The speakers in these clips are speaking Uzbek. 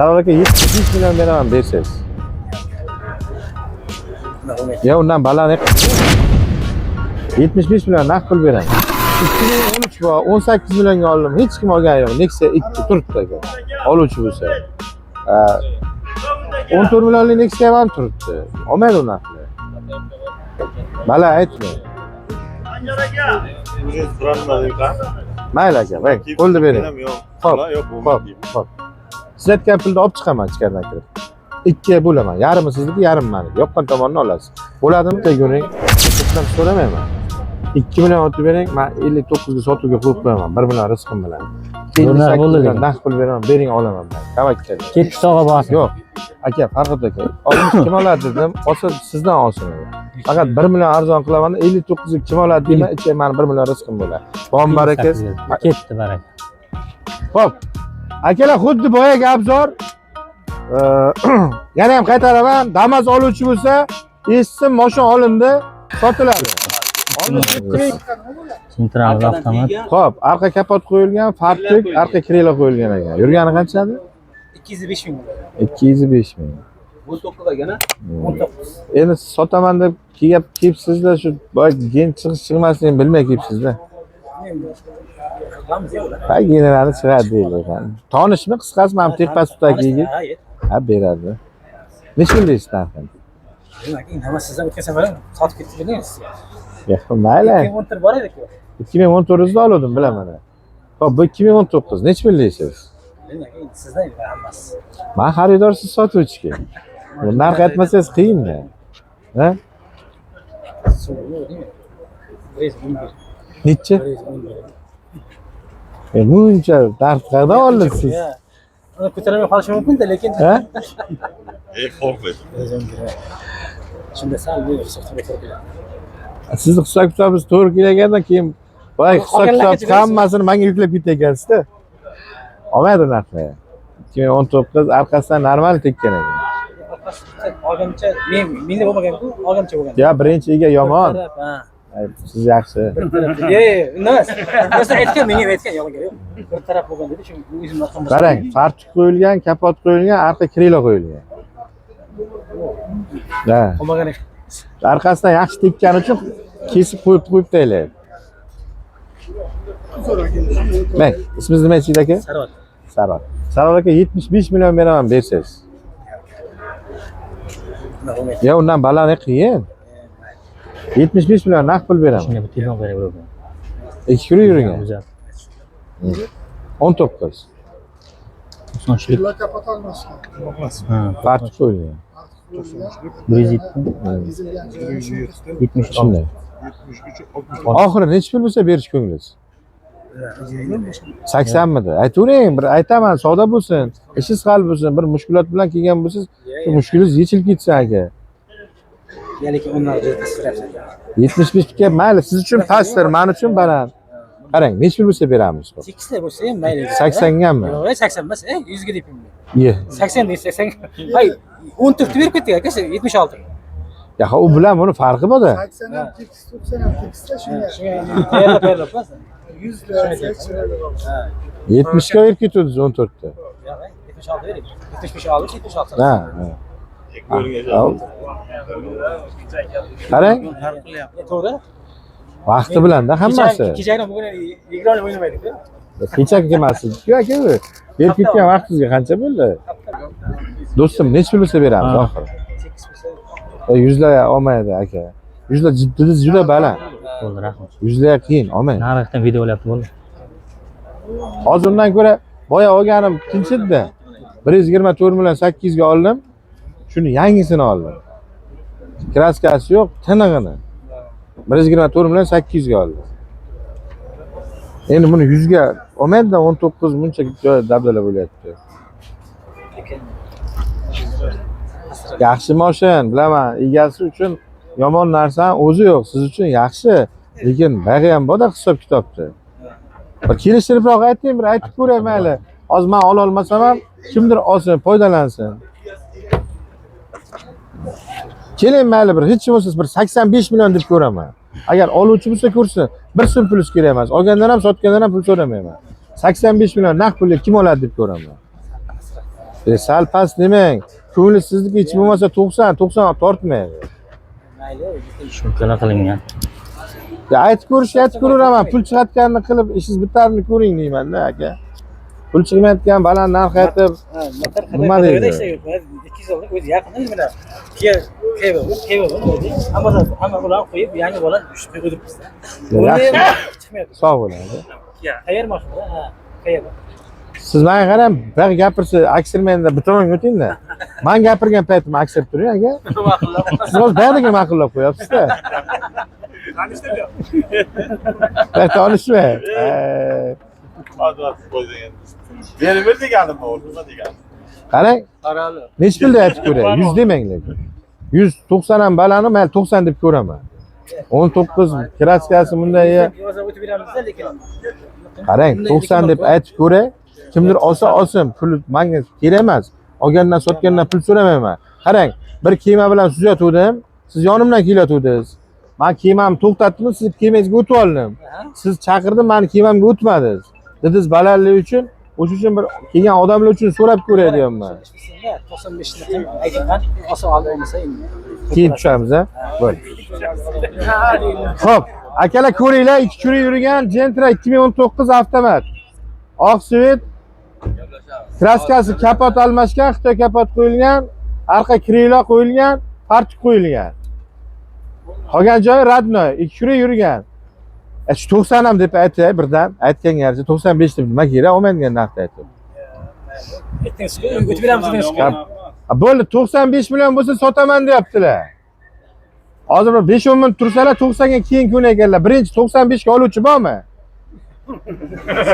Sarvar aka, 75 million beraman, bersangiz. Ya undan baland 75 million naqd pul beraman. 2013 bor, 18 millionga oldim. Hech kim olgani yo'q. Nexia 2 turibdi aka. Oluvchi bo'lsa. 14 millionlik Nexia ham turibdi. Olmaydi u narxni. Bala aytma. Mayli aka, bang, qo'lni bering. Xo'p, xo'p, xo'p. Siz aytgan pulni olib chiqaman ichkaridan kirib. Ikkiga bo'laman. Yarmi sizniki, yarmi meniki. Yoqqan tomonni olasiz. Bo'ladimi? Teguning ko'pdan so'ramayman. 2 million o'tib bering, men 59 ga sotuvga qo'yib qo'yaman. 1 million rizqim bilan. Nima 58 bo'ldi million lekin? Naqd pul beraman, bering, olaman men. Tavakkal. Ketdi sog'a bosin. Yo'q. Aka, Farhod aka, olmish kim oladi dedim, olsa sizdan olsin. Faqat 1 million arzon qilaman, 59 ga kim oladi deyman, ichiga mani 1 million rizqim bo'ladi. Bormi baraka? Ketdi baraka. Xo'p. Akalar, xuddi boyagi abzor. Yana ham qaytaraman, Damas oluvchi bo'lsa, eshitsin, mashina olindi, sotiladi. Sentral avtomat. Xo'p, arqa kapot qo'yilgan, fartuk, arqa krila qo'yilgan ekan. Yurgani qanchadi? 205 ming. 205 ming. 19 aka, 19. Endi sotaman deb kelib kelibsizda, shu boya gen chiqish chiqmasligini bilmay kelibsizda. Ha, generali chiqadi deylik. Tanishmi qisqasi, mana bu tepasi yigit. Ha, Ha, beradi. Necha pul deysiz narxini? Demak, sizdan o'tgan safar ham sotib ketdi dedingiz. Yo'q, mayli. 2014 bor edi-ku. 2014da oldim, bilaman. Xo'p, bu 2019. Necha pul deysiz? Demak, sizdan edi hammasi. Men xaridor, siz sotuvchi. Narx aytmasangiz qiyin-da. Ha? So'rdi, değil mi? 111. Necha? 111. Buncha narx qayerdan oldingiz siz? Uni ko'tarmay qolishi mumkin-da, lekin Ha? Qo'rqmaydi. 111. Shunda sal bu hisob-kitob to'g'ri keladi. Sizni hisob kitobingiz to'g'ri kelgandan keyin boya hisob Qolganlarga kitob hammasini menga yuklab ketayotgansizda. Olmaydi narxni. 2019 orqasidan normal tekkan ekan. Olgancha men menda bo'lmagan-ku, olgancha bo'lgan. Ya birinchi ega yomon. Bir taraf, ha. Ay, siz yaxshi. Bir taraf. Yo'q, emas. Rosa aytgan, menga ham aytgan, yolg'on yo'q. Bir taraf bo'lgan dedi, shu o'zim narxim. Qarang, fartuk qo'yilgan, kapot qo'yilgan, arqa krila qo'yilgan. Ha. Qolmagan. Orqasidan yaxshi tekkani uchun kesib qo'yib qo'yib taylaydi. Mang, ismingiz nima edi aka? Sarvar. Sarvar. Sarvar aka, 75 million beraman, bersangiz. Ya undan baland qiyin. 75 million naqd pul beraman. Shunga bir telefon kerak bo'ladi. 2 kun yuring. O'zi. 19. To'qsonlik. Ha, Fartuk qo'yilgan. 107. 70. Shunday. Oxiri necha pul bo'lsa berish ko'nglingiz? 80 midi? Aytavering, bir aytaman, savdo bo'lsin, ishingiz hal bo'lsin, bir mushkulot bilan kelgan bo'lsangiz, shu mushkulingiz yechilib ketsa aka. Ya lekin undan juda past. 75 ga mayli, siz uchun pastdir, men uchun baland. Qarang, necha pul bo'lsa beramiz. 8 ta bo'lsa ham mayli. 80 gami? Yo'q, 80 emas, 100 ga deyapman. Ye. 80 deysiz, 80. Hay, 14 berib ketdik aka, 76. Ya ha, u bilan buni farqi bor-da. 80 ham tekis, 90 ham tekisda shunga. Shunga tayyorlab tayyorlab bas. 100 lira chiroyli. 70 ga berib ketdingiz 14 ta. Yo'q, 76 bering. 75 oldik, 76. Ha. Ha. Qarang, To'g'ri. vaqti bilan-da hammasi. Kecha bugun 20 o'ynamaydik-ku. Kecha kelmasdik-ku aka u. Berib ketgan vaqtingizga qancha bo'ldi? Do'stim, necha pul bo'lsa beramiz oxiri? 8 bo'lsa. Yuzlar olmaydi aka. Yuzlar jiddingiz juda baland. Bo'ldi, rahmat. Yuzlar qiyin, olmaydi. Nariqdan video olyapti, bo'ldi. Hozir undan ko'ra boya olganim tinch edi. 124 million 800 ga oldim. Shuni yangisini oldim. Kraskasi yo'q, tinig'ini. 124 million 800 ga oldim. Endi buni 100 ga olmaydi-da, 19 muncha joy dabdala bo'lyapti. Yaxshi moshin, bilaman, egasi uchun yomon narsani o'zi yo'q, siz uchun yaxshi. Lekin bag'i ham bor-da hisob kitobda. Bir kelishtiribroq ayting, bir aytib ko'ray mayli. Hozir men ola olmasam ham kimdir olsin, foydalansin. Keling mayli, bir hech bo'lmasa bir 85 million deb ko'raman. Agar oluvchi bo'lsa ko'rsin, bir so'm pul kerak emas. Olgandan ham, sotgandan ham pul so'ramayman. 85 million naqd pulga kim oladi deb ko'raman. Sal past demang. Ko'ngli sizniki hech bo'lmasa 90, 90 tortmaydi. Mayli. Shumkalar qilingan. Ya aytib ko'rish, aytib ko'raveraman. Pul chiqayotganini qilib, ishingiz bitarini ko'ring deyman-da aka. Pul chiqmayotgan baland narx aytib, Ha, motor Nima deydi? 200 oldi, o'zi yaqinda mana Kia Keva, Keva o'zi. Hamma hamma ularni qo'yib, yangi bola o'tibmiz. Yaxshi. Chiqmayapti. Sog' bo'ling aka. Qayer mashina? Ha, qayer? Siz menga qarang, bir gapirsa, aksirmangda bir tomonga o'tingda. Man gapirgan paytim aksirib turing aka. Siz hozir bariga ma'qullab qo'yapsiz-da. Tanishma. Berib deganim bu, nima deganim? Qarang. Nechi pulda aytib ko'ray? 100 demang lekin. 190 ham balani mayli 90 deb ko'raman. 19 kraskasi bunday ya. Hozir o'tib beramiz-da, lekin. Qarang, 90 deb aytib ko'ray. Kimdir olsa olsin, pul menga kerak emas. Olgandan sotgandan pul so'ramayman. Qarang, bir kema bilan suzayotgandim, siz yonimdan kelayotgandingiz. Men kemamni to'xtatdim, siz kemangizga o'tib oldim. Siz chaqirdim, meni kemamga o'tmadingiz. Dedingiz balandlik uchun, o'sha uchun bir kelgan odamlar uchun so'rab ko'ray deyapman. 95 ni aytgan, olsa oldi, olmasa endi. Keyin tushamiz, ha? Bo'ldi. Xo'p, akalar ko'ringlar, ikki kuri yurgan Gentra 2019 avtomat. Oq svet kraskasi kapot almashgan, Xitoy kapot qo'yilgan, arqa krilo qo'yilgan, partik qo'yilgan. Qolgan joyi radnoy, ikki kuri yurgan. Shu 90 ham deb aytay birdan, aytganga yarasha 95 deb nima kerak, olmaydigan narxda aytib. Aytdingiz, o'tib beramiz dedingiz. Bo'ldi, 95 million bo'lsa sotaman deyaptilar. Hozir bir 5-10 minut tursalar 90 ga keyin ko'nar ekanlar. Birinchi 95 ga oluvchi bormi?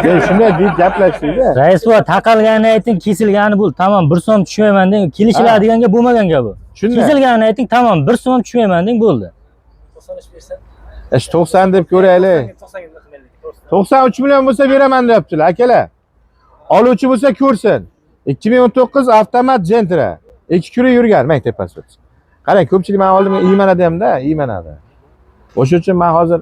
Men shunday deb gaplashdik-da. Rais buva taqalganini ayting, kesilgani bo'ldi. Tamom, bir so'm tushmayman deng. Kelishiladigan gap bo'lmagan gap bu. Shunday. Kesilganini ayting, tamom, bir so'm ham tushmayman deng bo'ldi. 93 bersan. Shu 90 deb ko'raylik. 90 ga qilaylik. 93 million bo'lsa beraman deyaptilar akalar. Oluvchi bo'lsa ko'rsin. 2019 avtomat Gentra. Ikki kuri yurgan, mang tepasi o'tsin. Qarang, ko'pchilik meni oldimga iymanadi hamda, iymanadi. O'sha uchun men hozir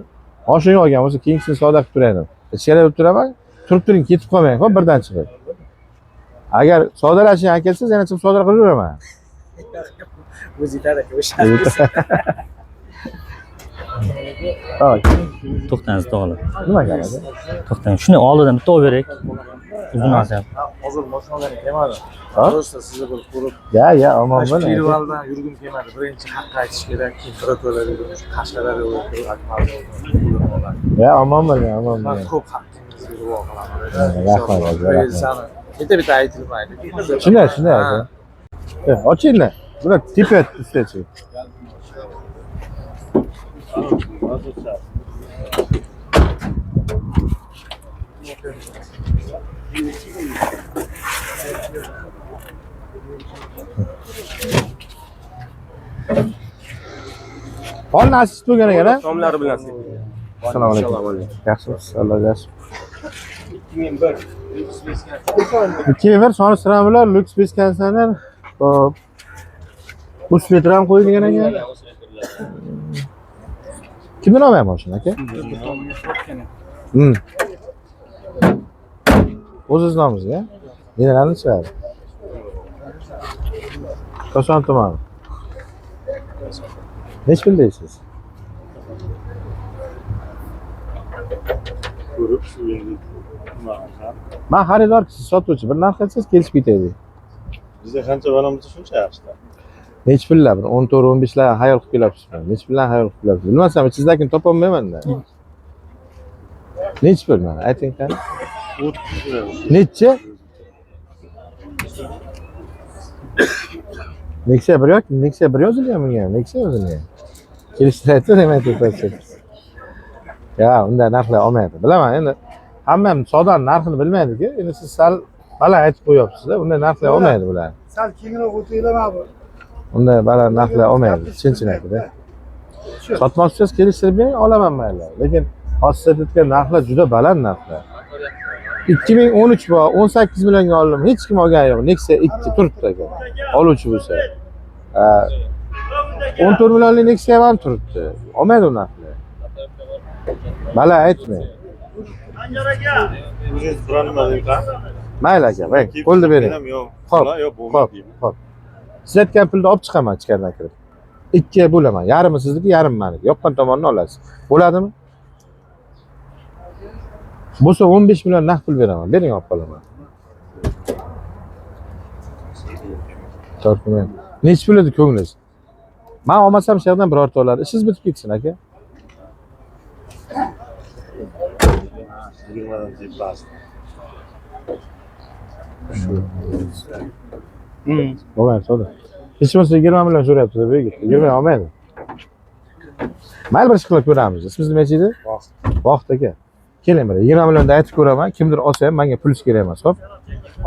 mashina olgan bo'lsa, keyingisini savdo qilib turaydim. Ichkarida bo'lib turaman, turib turing, ketib qolmang, xo'p, birdan chiqib. Agar savdolashing kelsangiz, yana chiqib savdo qilaveraman. O'zi yetadi aka, o'sha. Ha, To'xtangiz to'g'ri. nima gap? To'xtang. Shuni oldidan bitta olib berak. Uzun narsa. Hozir mashinalarni kelmadi. Ha? Просто sizni bir ko'rib, Ya, ya, omon mana shu bo'ling. Pirvaldan yurgim kelmadi. Birinchi haqqa aytish kerak, keyin birato'la yurib, Qashqadaryo o'tib, Akmal pulini oladi. Ya, omon bo'ling, omon Man bo'ling. ko'p haqqingizni duo qilaman. Rahmat, rahmat. Sani bitta-bitta aytilmaydi. Shunday, shunday Ha. aka. Ochinglar. Bular tepa ustiga. Polni asist bo'lgan ekan, a? Tomlari bilan. Assalomu alaykum. Yaxshimisiz? Alloh yaxshi. 2001 soni siramlar, Lux 5 konditsioner. Xo'p. Bu svetr ham qo'yilgan ekan. Kimdan olmayman mashina aka? O'zingiz nomingizga? Generalni chiqadi. Koson tumani. Nechi pul deysiz? Ko'rib shu endi nima qilsam. Man xaridor, siz sotuvchi. Bir narx aytsangiz kelishib ketaylik. Bizda qancha baland bo'lsa shuncha yaxshi. Nechi pullar? Bir 14, 15 lar xayol qilib kelyapsizmi? Nechi pullar xayol qilib kelyapsiz? Bilmasam, ichingizdan topolmayman-da. Nechi pul mana? Ayting qani. Nechi? Nexia bir yoki Nexia bir yozilgan bunga ham? Nexia yozilgan. Kelishtirib aytib, nima aytyapsiz? Ya, unday narxlar olmaydi. Bilaman, endi hamma ham savdoni narxini bilmaydi-ku. Endi siz sal baland aytib qo'yapsiz-da, unday narxlar olmaydi bular. Sal kengroq o'tinglar mana bu. Unday baland narxlar olmaydi, chin-chin aytib. Sotmoqchisiz, kelishtirib bering, olaman mayli. Lekin hozir siz aytayotgan narxlar juda baland narxlar. 2013 bor, 18 millionga oldim. Hech kim olgani yo'q. Nexia 2 turibdi aka. Oluvchi bo'lsa. 14 millionlik Nexia ham turibdi. Olmaydi u narxlar. Baland aytmang. O'zingiz biron nima deysiz? Mayli aka, bang, qo'lni bering. Yo'q. Xo'p, Yo'q, Xo'p, bo'lmaydi deyman. xo'p. Siz aytgan pulni olib chiqaman ichkaridan kirib. Ikkiga bo'laman. Yarmi sizniki, yarmi meniki. Yoqqan tomonni olasiz. Bo'ladimi? Bo'lsa 15 million naqd pul beraman. Bering, olib qolaman. 4 million. Nechi pul edi ko'nglingiz? Men olmasam shu yerdan birorta oladi. Ishingiz bitib ketsin aka. 20 dan tepasi. Bo'lmaydi, savdo. Hech bo'lmasa 20 million so'rayapti bu yigit. 20 olmaydi. Mayli, bir ish qilib ko'ramiz. Ismingiz nima edi? Vaqt. Vaqt aka. Keling bir 20 millionda aytib ko'raman. Kimdir olsa ham menga pul kerak emas, xo'p?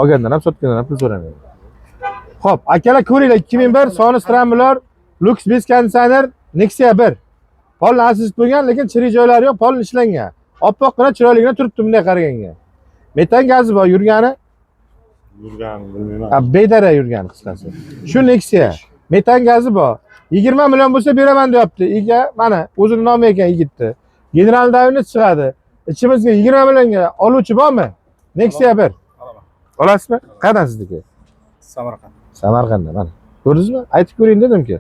Olgandan ham sotgandan ham pul so'ramayman. Xo'p, akalar ko'ringlar, 2001 soni strambular Lux 5 konditsioner Nexia 1. Polni asist bo'lgan, lekin chirik joylari yo'q, pol ishlangan. Oppoqqina chiroyligina turibdi bunday qaraganga. Metan gazi bor, yurgani Yurganini bilmayman. Ha, bedarak yurgan qisqasi. Shu Nexia. Metan gazi bor. 20 million bo'lsa beraman deyapti. Ega, mana o'zini nomi ekan yigitni. General davini chiqadi. Ichimizga 20 millionga oluvchi bormi? Nexia 1. Olasizmi? Qayerdan sizniki? Samarqand. Samarqandda mana. Ko'rdingizmi? Aytib ko'ring dedimki.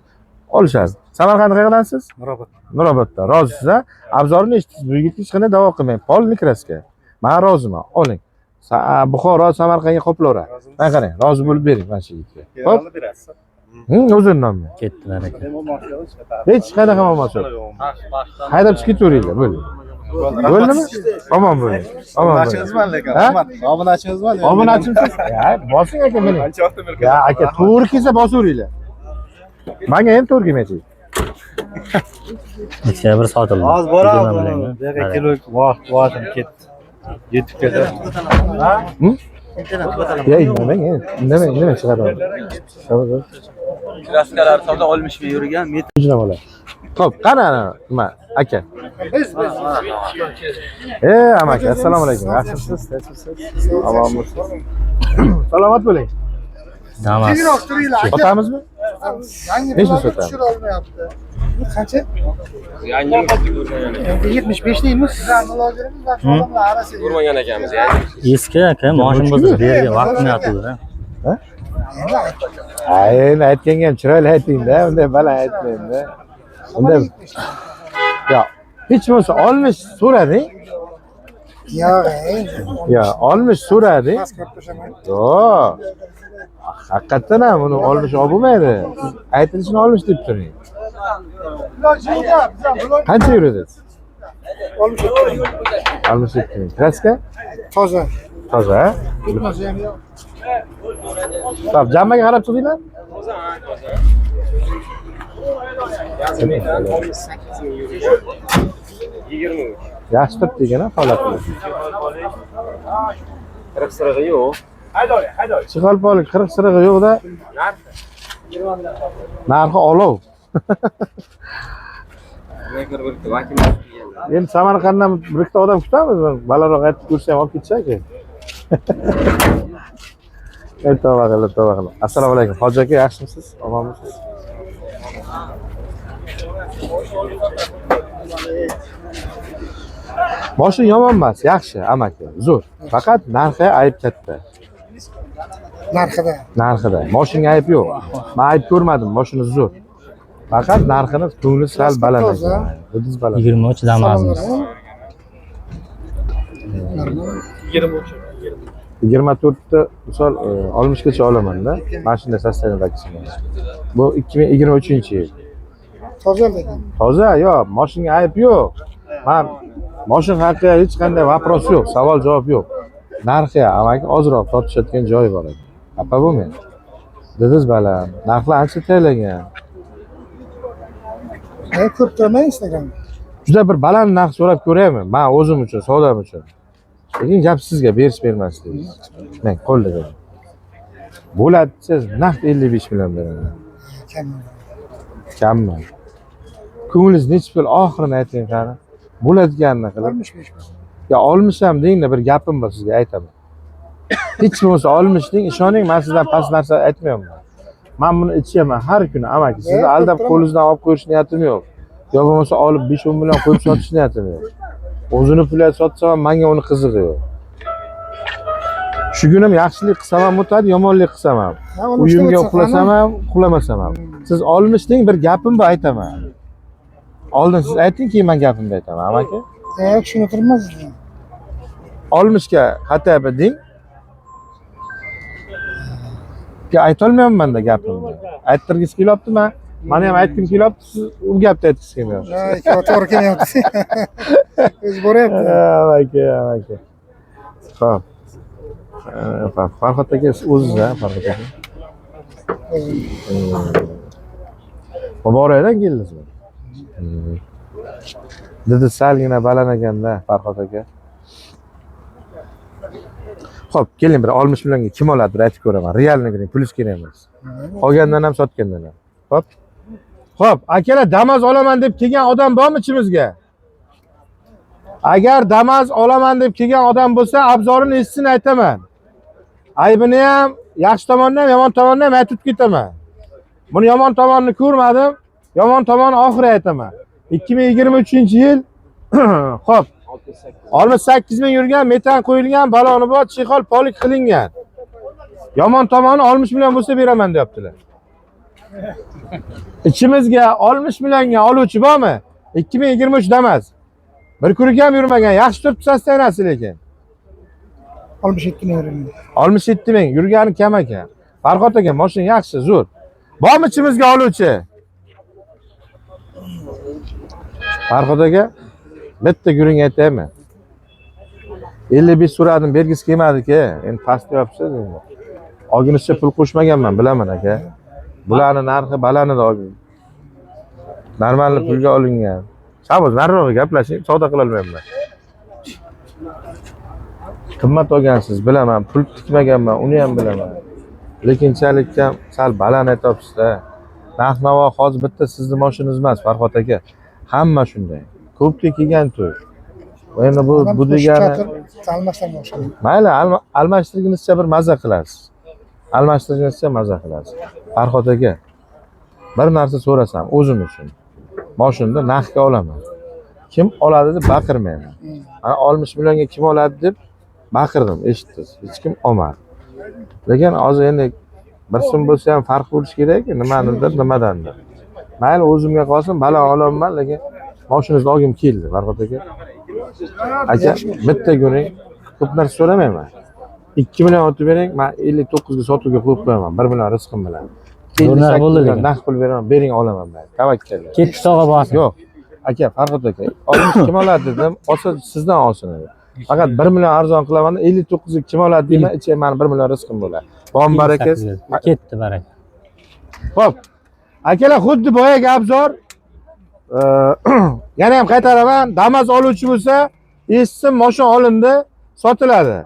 Olishadi. Samarqand qayerdansiz? Nurobod. Nurobodda. Rozisiz a? Abzorini eshitdingiz. Bu yigitga hech qanday da'vo qilmang. Polni kraska. Men roziman. Oling. Buxoro, Samarqandga qoplaveradi. Mana qarang, rozi bo'lib bering mana shu yigitga. Xo'p. Berasiz. O'zini nomi. Ketdi baraka. Hech qanaqa muammosi yo'q. Haydab chiqib ketaveringlar, bo'ldi. Bo'ldimi? Omon bo'ling. Omon bo'ling. Lekin. Ha? Obunachimizman. Obunachimsiz? Ya, bosing aka meni. Ancha vaqtdan beri. Ya aka, to'g'ri kelsa bosaveringlar. Menga ham to'g'ri kelmaydi. Nexia 1 sotildi. Hozir 20 boramiz. millionga. Bu yerga kelib vaqt vaqtim ketdi. Yetib ketadi. Ya indamang, indamang, indamang chiqaraman. Chiqaraman. Kraskalar savdo olmishga yurgan Hujra bola. Xo'p, qani ana nima aka? Amaki, assalomu alaykum. Yaxshimisiz? Tinchmisiz? Omonmisiz? Salomat bo'ling. Damas. Kengroq turinglar aka. Sotamizmi? Yangi Necha pullarga sotamiz? tushira olmayapti. Bu qancha? Endi 75 deymiz. Bizlar milojirimiz va shu odamlar arasida. Ko'rmagan ekanmiz yangi. Eski aka, moshin bo'lsa bergan vaqtini yotdi. Endi aytdim. Ha, endi aytganga ham chiroyli ayting-da, unday baland aytmang-da. Unday Yo, hech bo'lmasa olmish so'rading. Yo'q, endi. Yo, olmish so'rading. Past ko'rib tashlaman. Yo'q. Haqiqatdan ham uni olmish olib bo'lmaydi. Siz aytilishini olmish deb turing. Iloji yo'q, bizlar blog Qancha yuradi? 67 ming. 67 ming. Kraska? Toza. Toza, ha? Tutmasa ham yo'q. Xo'p, jammaga qarab chiqdinglar? Metan 68 ming yurgan. 23. Yaxshi turibdi ekan, ha, holatlar. Qirq sirig'i yo'q. Chig'alpolik 40 sirig'i yo'q-da. Narxi olov. Bir bir vakil kelgan. Endi Samarqanddan bir ikkita odam kutamiz. Balandroq aytib ko'rsa ham olib ketsa aka. Ey tavba qilib, tavba qilib. Assalomu alaykum. Hoji aka, yaxshimisiz? Omonmisiz? Moshin yomon emas, yaxshi, amaki, zo'r. Faqat narxi ayb katta. Narxida. Narxida. Moshinga ayb yo'q. Men ayb ko'rmadim, moshina zo'r. Faqat narxini ko'ngli sal baland ekan. O'tiz baland. 23 Damas'imiz. 24 ta misol 60 gacha olamanda. Mana shunday состояние dagisini. Bu 2023-yil. Toza lekin. Toza, yo'q, moshinga ayb yo'q. Man moshin haqida hech qanday вопрос yo'q, savol javob yo'q. Narxi amaki ozroq tortishayotgan joyi bor ekan. Xafa bo'lmang. Didiz baland, narxlar ancha tayinlangan. Men ko'rib turaman Instagramda. Juda bir baland narx so'rab ko'raymi? Men o'zim uchun, savdom uchun. Lekin gap sizga berish bermasligingiz. Men qo'lda beraman. Bo'ladi desangiz naqd 55 million beraman. Kam. Kammi? Ko'nglingiz nechi pul oxirini ayting qani. Bo'ladiganini qilib. 65 ming. Ya olmish ham dengda bir gapim bor sizga aytaman. Hech bo'lmasa olmish deng, ishoning, men sizdan past narsa aytmayapman. Men buni ichyapman har kuni amaki. Sizni aldab qo'lingizdan olib qo'yish niyatim yo'q. Yo bo'lmasa olib 5-10 million qo'yib sotish niyatim yo'q. O'zini puliga sotsam ham menga uni qizig'i yo'q. Shu kunim yaxshilik qilsam ham o'tadi, yomonlik qilsam ham. Ha, oltmishda Uyimga o'tsa, uxlasam ham, uxlamasam ham. Siz 60 deng, bir gapim bor aytaman. Oldin siz ayting, keyin men gapimni aytaman, amaki. Yo'q, tushunib turibman sizni. 60 ga хотя бы deng. Ki aytolmayapman-da gapimni. Ayttirgisi kelyapti, man. Mani ham aytgim kelyapti, siz u gapni aytgisi kelmayapti. Ha, ikkovi to'g'ri kelmayapti. O'zi boryapti. Amaki, amaki. Xo'p. Farhod aka, siz o'ziz, ha, Farhod aka. O'zim. Muborakdan keldingizmi? Didi salgina baland ekanda, Farhod aka. Xo'p, keling, bir 60 millionga kim oladi, bir aytib ko'raman. Реальный ko'ring, plyus kerak emas. Olgandan ham, sotgandan ham. Xo'p. Xo'p, akalar, Damas olaman deb kelgan odam bormi ichimizga? Agar Damas olaman deb kelgan odam bo'lsa, обзор ini eshitsin, aytaman. Aybini ham, yaxshi tomonini ham, yomon tomonini ham aytib ketaman. Buni yomon tomonini ko'rmadim, yomon tomoni oxiri aytaman. 2023-yil, xo'p, 68 ming yurgan, metan qo'yilgan, baloni bor, чехол полик qilingan. Yomon tomoni 60 million bo'lsa beraman deyaptilar. Ichimizga 60 millionga oluvchi bormi? 2023 Damas. Bir круг ham yurmagan, yaxshi turibdi состояние si lekin. 67 ming yurgan. 67 ming yurgani kam ekan. Farhod aka, mashina yaxshi, zo'r. Bormi ichimizga oluvchi? Farhod aka, bitta gurung aytaymi? 55 so'radim, bergisi kelmadi-ki. Endi past deyapsiz endi. Olgunizcha pul qo'shmaganman, bilaman aka. Bularni narxi baland edi olgin. Нормальный pulga olingan. Shaboz, nariroq gaplashing, savdo qila olmayapman. Qimmat olgansiz, bilaman, pul tikmaganman, uni ham bilaman. Lekinchalik ham sal baland aytyapsiz-da. Narx-navo hozir bitta sizni mashinangiz emas, Farhod aka. Hamma shunday. Ko'pga kelgan to'y. Endi bu degani Almashtirma o'shani. Mayli, almashtirgunizcha bir maza qilasiz. Almashtirgunizcha maza qilasiz. Farhod aka, bir narsa so'rasam o'zim uchun. Moshinani narxga olaman. Kim oladi deb baqirmayman. Ana 60 millionga kim oladi deb baqirdim, eshitdingiz. Hech kim olmadi. Lekin hozir endi bir so'm bo'lsa ham farq bo'lishi kerak-ku, nimanidir, nimadandir. Mayli, o'zimga qolsin, baland ololman, lekin moshinangizni olgim keldi, Farhod aka. Aka, bitta guring, ko'p narsa so'ramayman. 2 million otib bering, men 59 ga sotuvga qo'yib qo'yaman, 1 million rizqim bilan. Zo'r narx 58 bo'ldi million lekin. Naqd pul beraman, bering, olaman men. Tavakkal. Ketdi sog'a bosin. Yo'q. Aka, Farhod aka, 60 kim oladi dedim, olsa sizdan olsin dedi. Faqat 1 million arzon qilaman, 59 ga kim oladi deyman, ichak mani 1 million rizqim bo'ladi. Bormi baraka? Ketdi baraka. Xo'p. Akalar, xuddi boyagi обзор. Yana ham qaytaraman, Damas oluvchi bo'lsa, eshitsin, mashina olindi, sotiladi.